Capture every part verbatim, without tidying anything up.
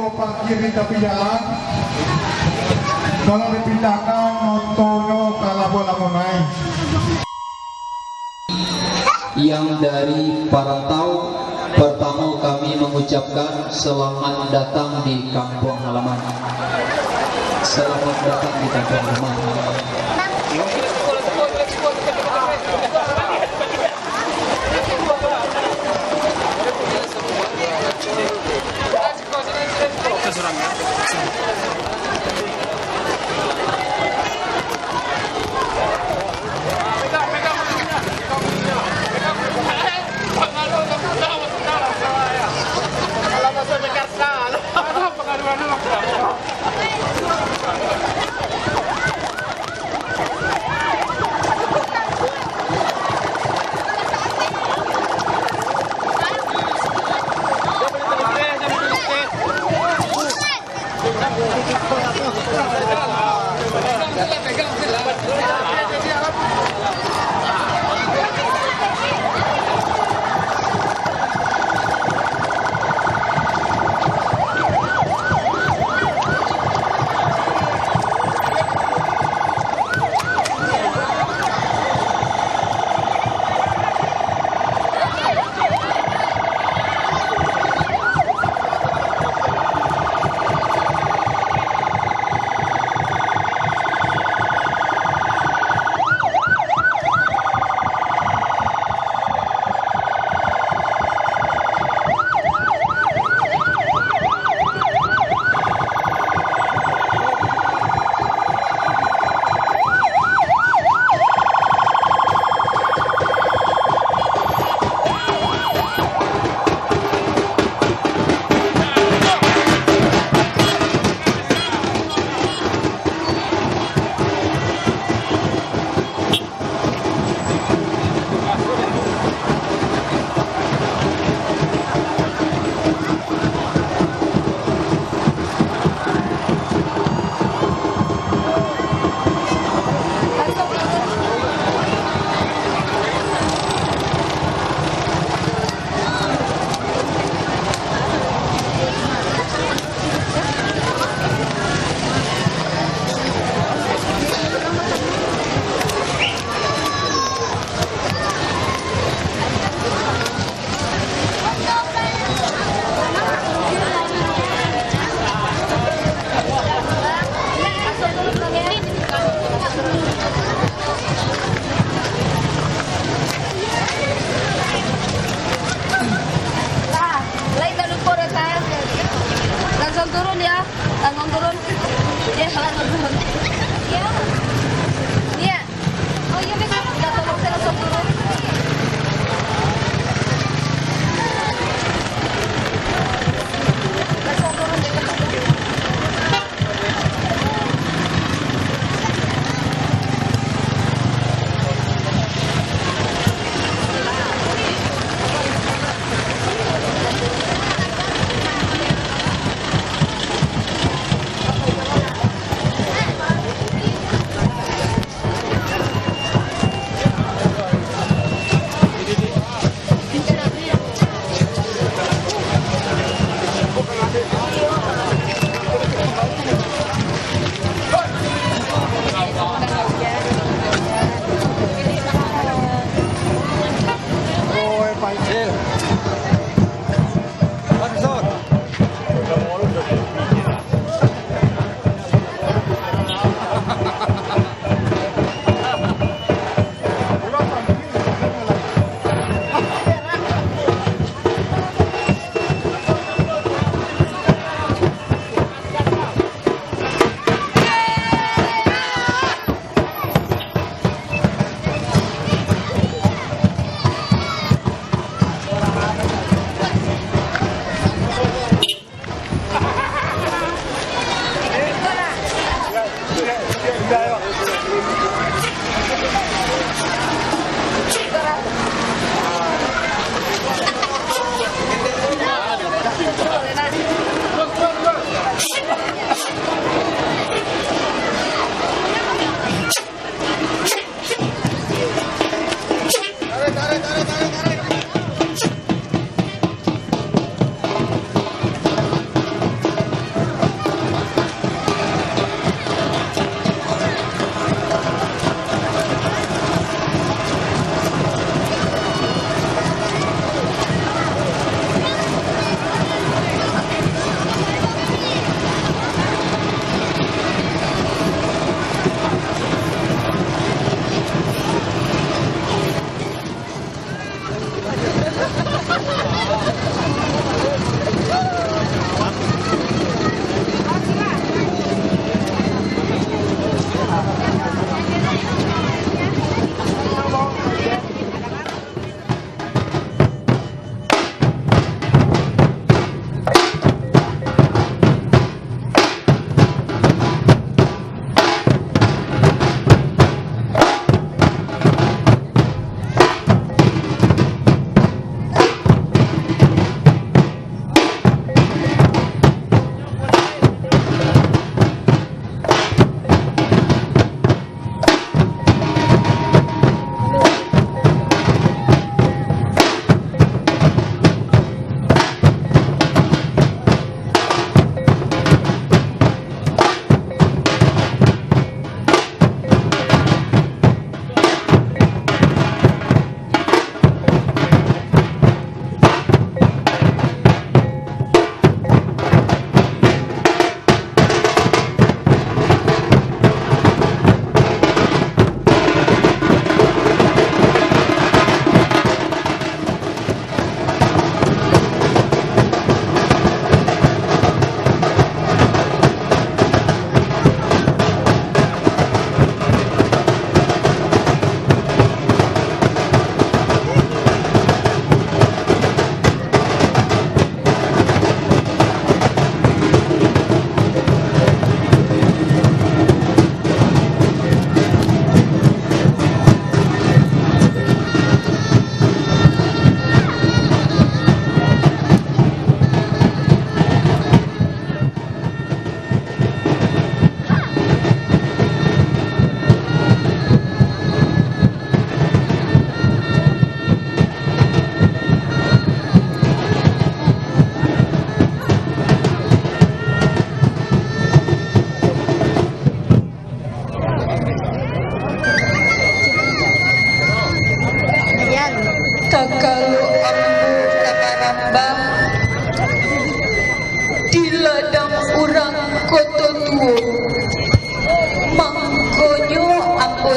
Parkir di tapi jalan, tolong dipindahkan motornyo ka Labuan Lamonai. Yang dari parantau, pertama kami mengucapkan selamat datang di kampung halaman. Selamat datang di kampung halaman.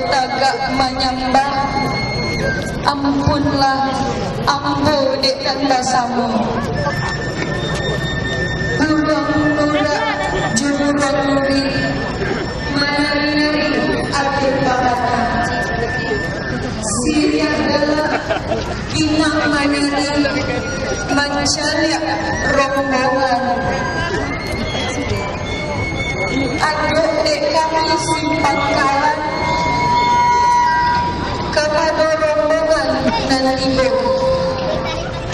tagak manyambah, ampunlah ambo dek nan basamo. Buruang murak jo buruang lurik, manari-nari agiah baraka. Siriah dalam inang manari, mancaliak rombongan. Adok dek kami simpang kawan, kapado rombongan nan tibo.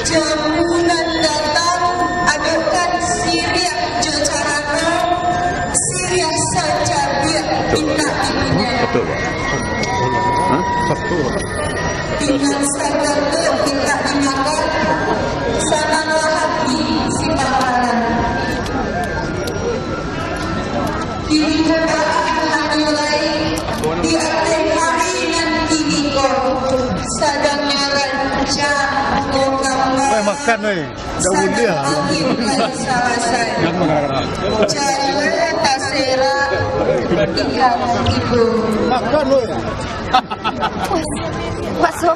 Jamu nan datang, adokkan siriah jo carano, siriah sacabiak mintak dipunyai. Betul, Pak. Hah? Betul, Pak. Ingan sagantuak mintak dimakan, sananglah hati si pamalan. Kini ko baa hanyo lai, di ateh hari nan kini ko, sadang rancak bungo kambang. Weh, makan, weh. Dah buliah. Sadang angin lai salasai. Jalua taserak ikan tibo. Makan, weh. Masuk.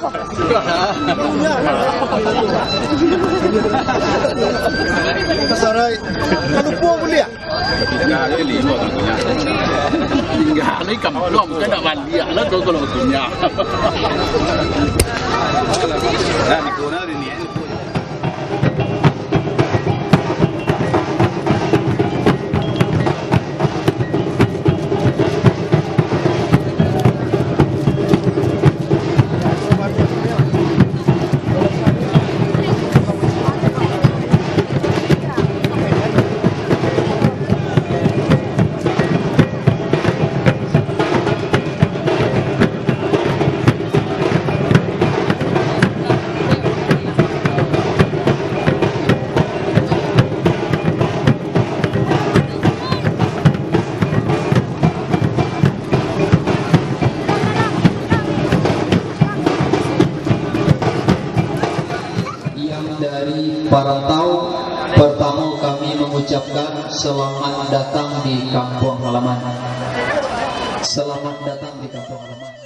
Sarai. Kan lupo buliah. Tinggal lagi kampuang, bukan nak baliak lah kau kalau bakunyah. Nah, di kona ni. Yang dari parantau, pertama kami mengucapkan selamat datang di kampung halaman. Selamat datang di kampung halaman.